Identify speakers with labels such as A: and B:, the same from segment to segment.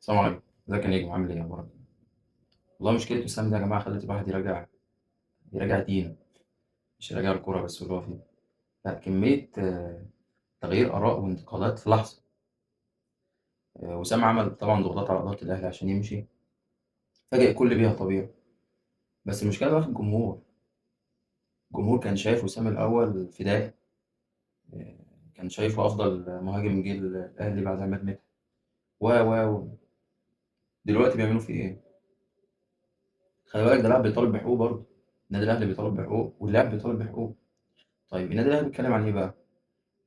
A: السلام عليكم. ازيك يا نجم؟ عامل ايه؟ اخبارك؟ والله مشكلة وسام ده يا جماعة خلت الواحد يراجع دينه، مش يراجع الكورة بس اللي هو فيه. لا، كمية تغيير اراء وانتقادات في لحظة. وسام عمل طبعا ضغوطات على ادارة الاهلي عشان يمشي، فاجئ الكل بيها طبيعي. بس المشكلة بقى في الجمهور. الجمهور كان شايف وسام الاول فداء، آه، كان شايفه افضل مهاجم جه الاهلي بعد عماد متعب و و و دلوقتي بيعملوا فيه ايه؟ خلي بالك ده لاعب بيطالب بحقوق برضه. النادي الاهلي بيطالب بحقوق واللاعب بيطالب بحقوق. طيب النادي الاهلي بيتكلم عن ايه بقى؟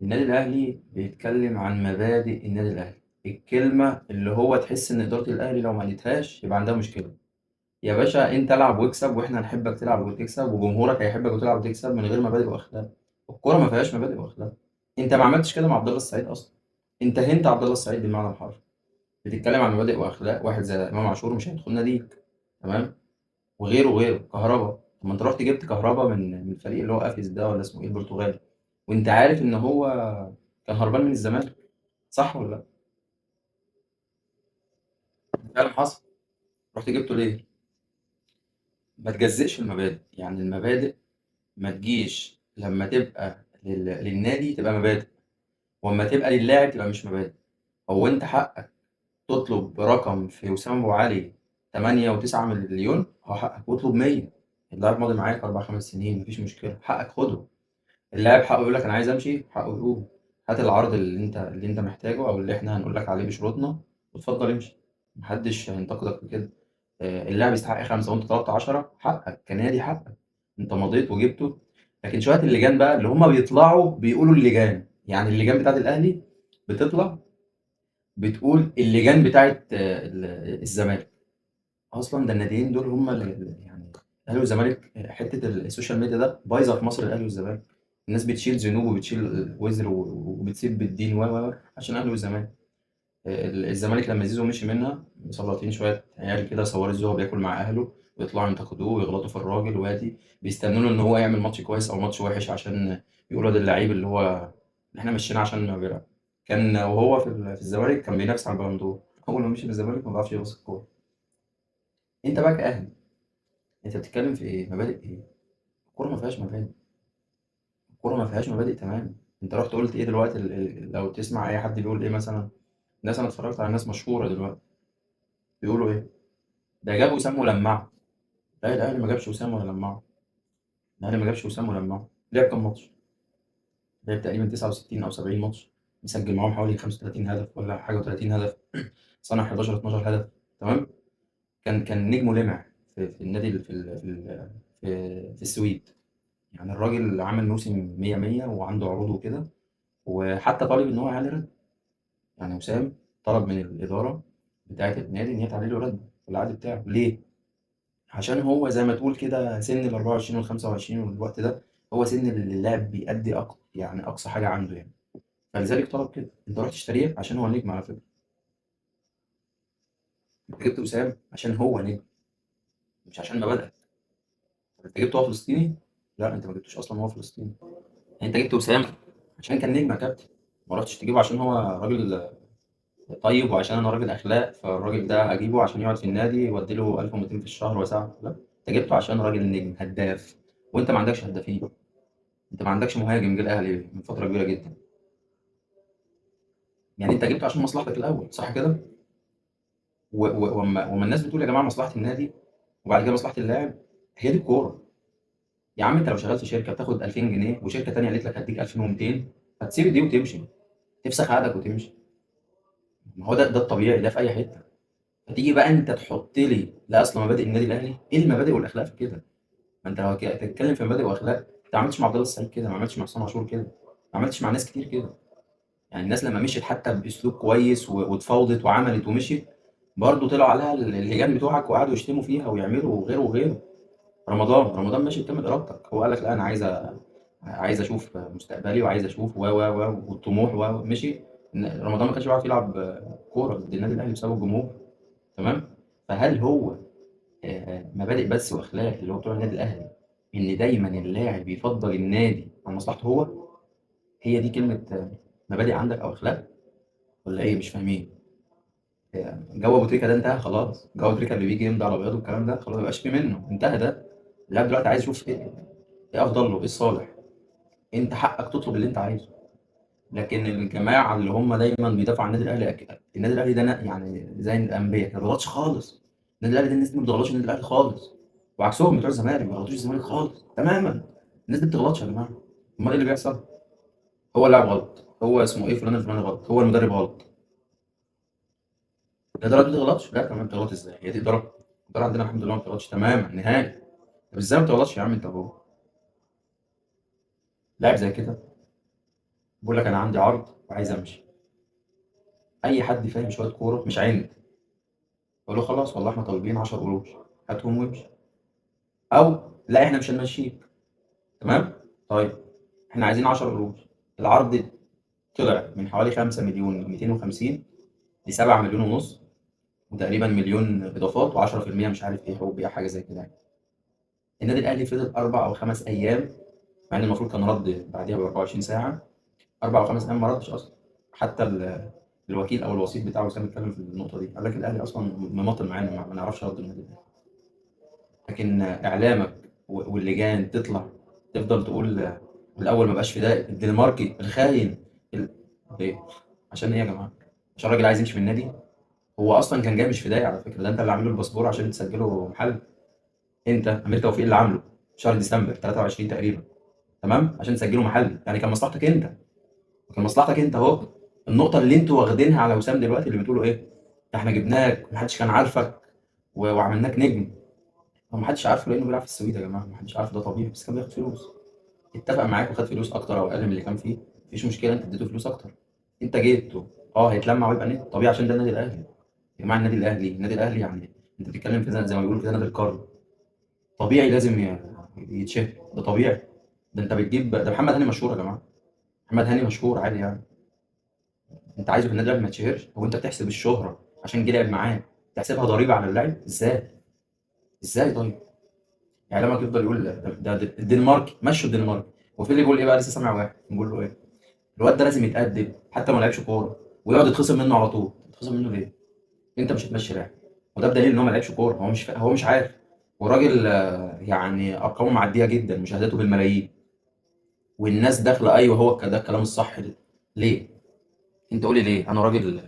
A: النادي الاهلي بيتكلم عن مبادئ النادي الاهلي، الكلمة اللي هو تحس ان ادارة الاهلي لو ما قالتهاش يبقى عندها مشكلة. يا باشا انت العب واكسب، واحنا هنحبك تلعب وتكسب، وجمهورك هيحبك وتلعب وتكسب من غير مبادئ واخلاق. الكورة ما فيهاش مبادئ واخلاق. انت ما عملتش كده مع عبد الله السعيد اصلا، انت هنت عبد الله السعيد بالمعنى الحرفي. بتتكلم عن مبادئ واخلاق، واحد زي امام عاشور مش هيدخل ناديك، تمام، وغيره وغيره. كهربا، طب ما انت رحت جبت كهربا من الفريق اللي هو قافز ده، ولا اسمه ايه، البرتغالي، وانت عارف ان هو كان هربان من الزمالك، صح ولا لا؟ فعلا حصل. رحت جبته ليه؟ ما تجزئش المبادئ، يعني المبادئ ما تجيش لما تبقى للنادي تبقى مبادئ، واما تبقى للاعب تبقى مش مبادئ. هو انت حقك تطلب رقم في وسام ابو علي 8 و9 مليون، هو حقك، واطلب 100. اللاعب ماضي معاك 4 5 سنين، مفيش مشكلة، حقك خده. اللاعب حقه يقول لك انا عايز امشي، حقه يقول هات العرض اللي انت محتاجه او اللي احنا هنقول لك عليه بشروطنا، واتفضل امشي، محدش هينتقدك في كده. اللاعب يستحق 5 وانت طلبت 10، حقك كنادي، حقك، انت مضيت وجبته. لكن شوية اللجان بقى اللي هم بيطلعوا بيقولوا اللجان، يعني اللجان بتاعت الاهلي بتطلع بتقول اللجان بتاعت الزمالك اصلا. ده الناديين دول هم اللي يعني الاهلي والزمالك، حتة ال social media ده بايظة في مصر. الاهلي والزمالك الناس بتشيل ذنوب وبتشيل وزر وبتسيب بالدين و عشان الاهلي والزمالك. الزمالك لما زيزو مشي منها مسلطين شوية عيال كده صوروا زيزو وهو بياكل مع اهله ويطلعوا ينتقدوه ويغلطوا في الراجل، وادي بيستنوا له ان هو يعمل ماتش كويس او ماتش وحش عشان يقولوا ده اللعيب اللي هو اللي احنا مشيناه عشان ما بيلعب. كان وهو في الزمالك كان بينافس على البالون دور، اول ما مشي من الزمالك ما بيعرفش يبص الكورة. انت بقى كاهلي انت بتتكلم في ايه؟ مبادئ ايه؟ الكورة ما فيهاش مبادئ، الكورة ما فيهاش مبادئ، تمام. انت رحت قلت ايه دلوقتي؟ لو تسمع اي حد بيقول ايه مثلا، ناس انا اتفرجت على ناس مشهورة دلوقتي بيقولوا ايه؟ ده جاب وسام ولمعه. لا، الاهلي ما جابش وسام ولا لمعة. الاهلي ما جابش وسام ولمعه. لعب كام ماتش؟ لعب تقريبا 69 او 70 ماتش، مسجل معاهم حوالي 35 هدف ولا حاجة، و30 هدف، صنع 11 12 هدف، تمام. كان نجمه لمع في النادي في السويد. يعني الراجل عامل موسم 100 100 وعنده عروض وكده، وحتى طالب ان هو يعلي راتبه. يعني وسام طلب من الادارة بتاعه النادي ان هي تعلي له راتبه في العقد بتاعه. ليه؟ عشان هو زي ما تقول كده سن ال 24 وال 25 والوقت ده هو سن اللي اللاعب بيأدي يعني اقصى حاجة عنده يعني، فلذلك طلب كده. انت رحت تشتريه عشان هو نجم على فكرة، انت جبت وسام عشان هو نجم، مش عشان مبادئك. طب انت جبته هو فلسطيني؟ لا، انت ما جبتوش اصلا هو فلسطيني. انت جبت وسام عشان كان نجم يا كابتن، ما رحتش تجيبه عشان هو راجل طيب وعشان انا راجل اخلاق فالراجل ده هجيبه عشان يقعد في النادي وادي له 1200 في الشهر وساعة. لا، انت جبته عشان راجل نجم هداف، وانت ما عندكش هدافين، انت ما عندكش مهاجم جه الاهلي من فترة كبيرة جدا. يعني انت جبته عشان مصلحتك الاول، صح كده؟ وما الناس بتقول يا جماعة مصلحة النادي وبعد كده مصلحة اللاعب، هي دي الكورة يا عم. انت لو شغال في شركة بتاخد 2000 جنيه وشركه ثانية قالت لك هديك 2200، هتسيب دي وتمشي، تفسخ عقدك وتمشي. ما هو ده الطبيعي، ده في اي حتة. فتيجي بقى انت تحط لي لا اصل مبادئ النادي الاهلي، ايه المبادئ والاخلاق في كده؟ ما انت لو تتكلم في مبادئ واخلاق، انت ما عملتش مع عبد الله السعيد كده، ما عملتش مع حسام عاشور كده، ما عملتش مع ناس كتير كده. يعني الناس لما مشيت حتى باسلوب كويس واتفاوضت وعملت ومشيت، برضه طلعوا عليها اللجان بتوعك وقعدوا يشتموا فيها ويعملوا وغيره وغيره. رمضان ماشي بكامل ارادتك، هو قال لك لا انا عايز اشوف مستقبلي وعايز اشوف و و و والطموح و مشي. رمضان ما كانش بيعرف يلعب كورة ضد النادي الاهلي بسبب الجمهور، تمام. فهل هو مبادئ بس واخلاق اللي هو بتوع النادي الاهلي ان دايما اللاعب يفضل النادي عن مصلحته هو؟ هي دي كلمة مبادئ عندك او اخلاق ولا ايه؟ مش فاهمين. جو ابو تريكه ده انتهى خلاص. جو ابو تريكه اللي بيجي يمضي على بياض والكلام ده خلاص ما بقاش فيه منه، انتهى ده. اللاعب دلوقتي عايز يشوف ايه افضل له، ايه الصالح. انت حقك تطلب اللي انت عايزه، لكن الجماعة اللي هم دايما بيدافعوا عن النادي الاهلي، النادي الاهلي ده يعني زي الانبياء ما بيغلطش خالص. النادي الاهلي ده الناس دي ما بتغلطش النادي الاهلي خالص، وعكسهم بتوع الزمالك ما بيغلطوش الزمالك خالص تماما. الناس دي ما بتغلطش يا جماعة. امال ايه اللي بيحصل؟ هو اللاعب غلط، هو اسمه ايه فلان الفلاني غلط، هو المدرب غلط. الادارة ما بتغلطش؟ لا تمام، بتغلط ازاي؟ هي دي ادارة؟ الادارة عندنا الحمد لله ما بتغلطش تماما نهائي. طب ازاي ما بتغلطش يا عم انت؟ هو لاعب زي كده بيقول لك انا عندي عرض وعايز امشي، اي حد فاهم شوية كورة مش عند يقول له خلاص والله احنا طالبين 10 قروش هاتهم وامشي، او لا احنا مش هنمشيك. تمام؟ طيب احنا عايزين 10 قروش. العرض طلع من حوالي 5 مليون 250 ل 7 مليون ونص، وتقريبا مليون اضافات و10% مش عارف ايه حقوق بيع حاجة زي كده يعني. النادي الاهلي فضل 4 او 5 ايام، مع ان المفروض كان رد بعديها ب 24 ساعة، 4 او 5 ايام ما ردش اصلا. حتى الوكيل او الوسيط بتاعه وسام اتكلم في النقطة دي، قال لك الاهلي اصلا مماطل معانا، ما نعرفش رد النادي الاهلي. لكن اعلامك واللجان تطلع تفضل تقول الاول ما بقاش فداء الدنماركي الخاين ليه؟ عشان ايه يا جماعة؟ عشان الراجل عايز يمشي من النادي؟ هو اصلا كان جاي مش فدائي على فكرة، ده انت اللي عامله الباسبور عشان تسجله محل، انت امير توفيق اللي عامله شهر ديسمبر 23 تقريبا، تمام؟ عشان تسجله محل، يعني كان مصلحتك انت، كان مصلحتك انت اهو. النقطة اللي انتوا واخدينها على وسام دلوقتي اللي بتقولوا ايه؟ ده احنا جبناك ومحدش كان عارفك وعملناك نجم. هو محدش عارفه لانه بيلعب في السويد يا جماعة، محدش عارفه، ده طبيعي، بس كان بياخد فلوس. اتفق معاك وخد فلوس اكتر او اقل من اللي كان فيه، مفيش مشكلة، انت اديته فلوس اكتر، انت جبته هيتلمع ويبقى نجم طبيعي عشان ده النادي الاهلي يا جماعة. النادي الاهلي، النادي الاهلي يعني انت بتتكلم في زي ما بيقولوا كده نادي القرن، طبيعي لازم يتشهر، ده طبيعي. ده انت بتجيب ده محمد هاني مشهور يا جماعة، محمد هاني مشهور عادي يعني، انت عايزه في النادي الاهلي ما يتشهرش؟ هو انت بتحسب الشهرة عشان جه لعب معاه تحسبها ضريبة على اللاعب؟ ازاي؟ ازاي طيب؟ اعلامك يفضل يقول ده الدنمارك، مشوا الدنمارك. وفي اللي بيقول ايه بقى، لسه سامع واحد بيقول له ايه، الواد ده لازم يتأدب حتى ما لعبش كورة ويقعد يتخصم منه على طول. يتخصم منه ليه؟ انت مش هتمشي لاعب، وده بدليل ان هو ما لعبش كورة، هو مش عارف. والراجل يعني ارقامه معدية جدا، مشاهداته بالملايين، والناس داخله ايوه هو ده الكلام الصح. ليه؟ انت قولي ليه؟ انا راجل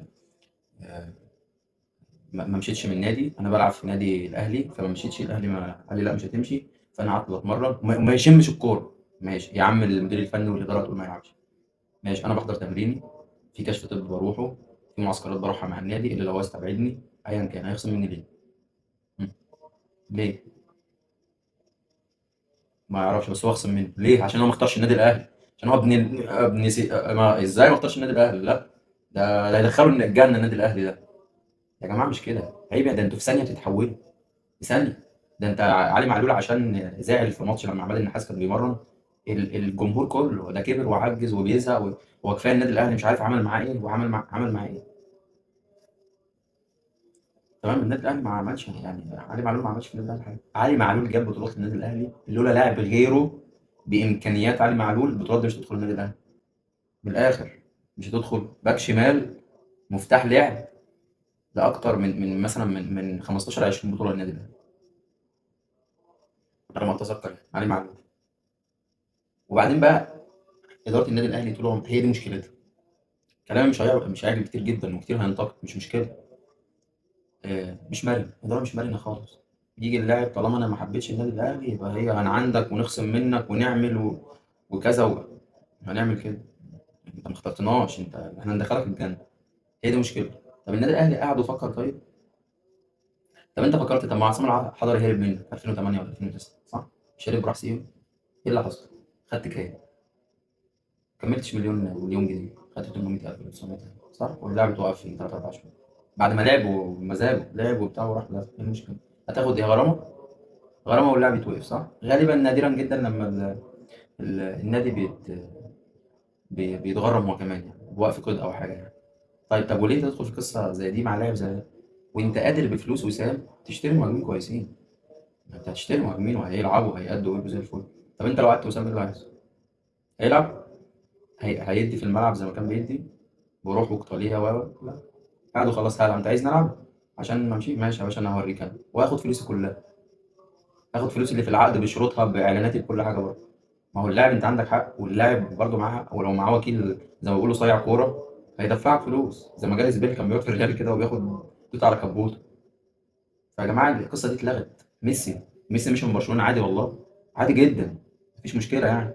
A: ما مشيتش من نادي، انا بلعب في نادي الاهلي، فما مشيتش الاهلي ما قال لي لا مش هتمشي، فانا قعدت بتمرن وما يشمش الكورة. ماشي يا عم المدير الفني والادارة تقول ما يلعبش، ماشي انا بحضر تمريني، في كشف طب بروحه، في معسكرات بروحها مع النادي، اللي لو عايز تبعدني ايا كان هيخصم مني ليه؟ ليه؟ ما يعرفش، بس هو خصم مني ليه؟ عشان هو ما اختارش النادي الاهلي، عشان هو ابن سي... ما ازاي ما اختارش النادي الاهلي؟ لا ده يدخله الجنة النادي الاهلي ده. يا جماعة مش كده، عيب، ده انتوا في ثانية بتتحولوا، في ثانية. ده انت علي معلول عشان زعل في ماتش لما عماد النحاس كان بيمرن الجمهور كله، ده كبر وعجز وبيزهق وكفاية النادي الاهلي مش عارف عمل معاه ايه وعمل عمل معاه ايه. تمام، النادي الاهلي ما عملش يعني، علي معلول ما عملش في النادي الاهلي حاجة. علي معلول جاب بطولات للنادي الاهلي لولا لاعب غيره بامكانيات علي معلول البطولات دي مش هتدخل النادي الاهلي. من الاخر مش هتدخل. باك شمال مفتاح لعب لاكتر من مثلا من 15 20 بطوله للنادي الاهلي على ما اتذكر، علي معلول. وبعدين بقى ادارة النادي الاهلي طول عمرها هي دي مشكلتها. كلامي مش هيعجب كتير جدا وكتير هينتقد، مش مشكلة. مش مرن، الادارة مش مرنه خالص. يجي اللاعب طالما انا ما حبيتش النادي الاهلي يبقى هي انا عندك ونخصم منك ونعمل وكذا هنعمل كده، انت ما اخترتناش، انت احنا ندخلك الجنة. هي دي مشكلة. طب النادي الاهلي قعد وفكر، طيب طب انت فكرت، طب ما عصام الحضري هرب منك 2008 ولا 2009 صح؟ مش هرب راح سيو، ايه اللي حصل؟ خدت كام؟ كملتش مليون جنيه، خدت 800,000 ولا 900,000 صح؟ واللاعب اتوقف في 3 4 شهور بعد ما لعب ومزاجه لعب وبتاع وراح. لا ايه المشكلة؟ هتاخد ايه؟ غرامة؟ غرامة واللاعب يتوقف صح؟ غالبا نادرا جدا لما النادي بيتغرم هو كمان يعني بوقف قيد او حاجة يعني. طيب طب وليه تدخل في قصة زي دي مع لاعب زي ده؟ وانت قادر بفلوس وسام تشتري مهاجمين كويسين، ما انت هتشتري مهاجمين وهيلعبوا وهيأدوا ويبقوا زي الفل. طب انت لو قعدت وسام ايه اللي هيحصل؟ هيلعب؟ هيدي في الملعب زي ما كان بيدي بروح وقتاليه و لا. قعدوا خلاص هلعب، أنت عايزني ألعب؟ عشان ما أمشي؟ ماشي يا باشا أنا هاوريك أنا، وهاخد فلوسي كلها. هاخد فلوسي اللي في العقد بشروطها بإعلاناتي بكل حاجة برضه. ما هو اللاعب أنت عندك حق، واللاعب برضه معاه حق، ولو معاه وكيل زي ما بيقولوا صايع كورة هيدفعك فلوس، زي ما جاريث بيل كان بيقعد في الريال كده وبياخد توت على كبوته. فيا جماعة القصة دي اتلغت. ميسي مشي من برشلونة عادي والله، عادي جدا، مفيش مشكلة يعني.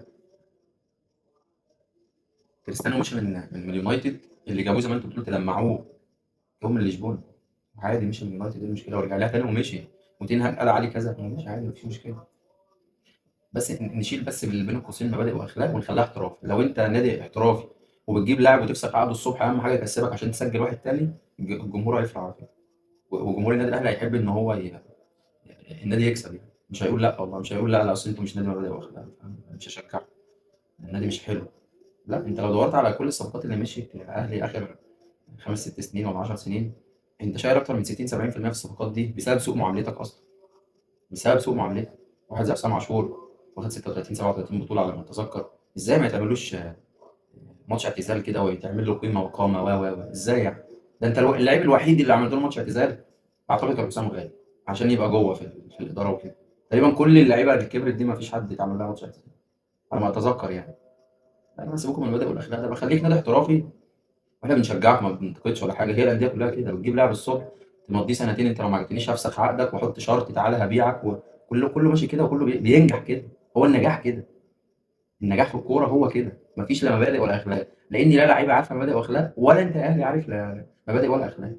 A: كريستيانو مشي من اليونايتد اللي جابوه زي ما انتم بتقولوا تلمعوه، جم من لشبونه عادي، مشي من اليونايتد، ايه المشكلة؟ ورجع لها تاني ومشي، وتين هاج قال عليه كذا ومشي عادي، مفيش مشكلة. بس نشيل بس بين قوسين مبادئ واخلاق ونخليها احتراف. لو انت نادي احترافي وبتجيب لاعب وتفسخ عقده الصبح، اهم حاجة يكسبك عشان تسجل واحد تاني، الجمهور هيفرح على فكرة، وجمهور النادي الاهلي هيحب ان هو النادي يكسب يعني. مش هيقول لا والله، مش هيقول لا لا اصل انتوا مش نادي مبادئ واخلاق، مش هشجعكم، النادي مش حلو. لا، انت لو دورت على كل الصفقات اللي مشيت الاهلي اخر 5 6 سنين ولا 10 سنين، انت شايل اكتر من 60 70% في الصفقات دي بسبب سوء معاملتك اصلا، بسبب سوء معاملتك. واحد زي حسام عاشور واخد 36 37 بطوله على ما اتذكر، ازاي ما يتعملوش ماتش اعتزال كده ويتعمل له قيمة وقامه و و و ازاي يعني؟ ده انت اللعيب الوحيد اللي عملت له ماتش اعتزال اعتقد كان حسام غالي، عشان يبقى جوه في الادارة وكده. تقريبا كل اللعيبة اللي كبرت دي ما فيش حد اتعمل لها ماتش اعتزال على ما اتذكر يعني. لا، سيبكم من المبادئ والاخلاق ده، بخليك نادي احترافي واحنا بنشجعك، ما بننتقدش ولا حاجة. هي الاندية كلها كده، بتجيب لاعب الصبح تمضيه سنتين، انت لو ما عجبتنيش هفسخ عقدك واحط شرط تعالى هبيعك، وكله كله ماشي كده، وكله بينجح كده. هو النجاح كده، النجاح في الكورة هو كده، مفيش لا مبادئ ولا اخلاق، لان لا لعيبة عارفه مبادئ واخلاق، ولا انت اهلي عارف لا مبادئ ولا اخلاق.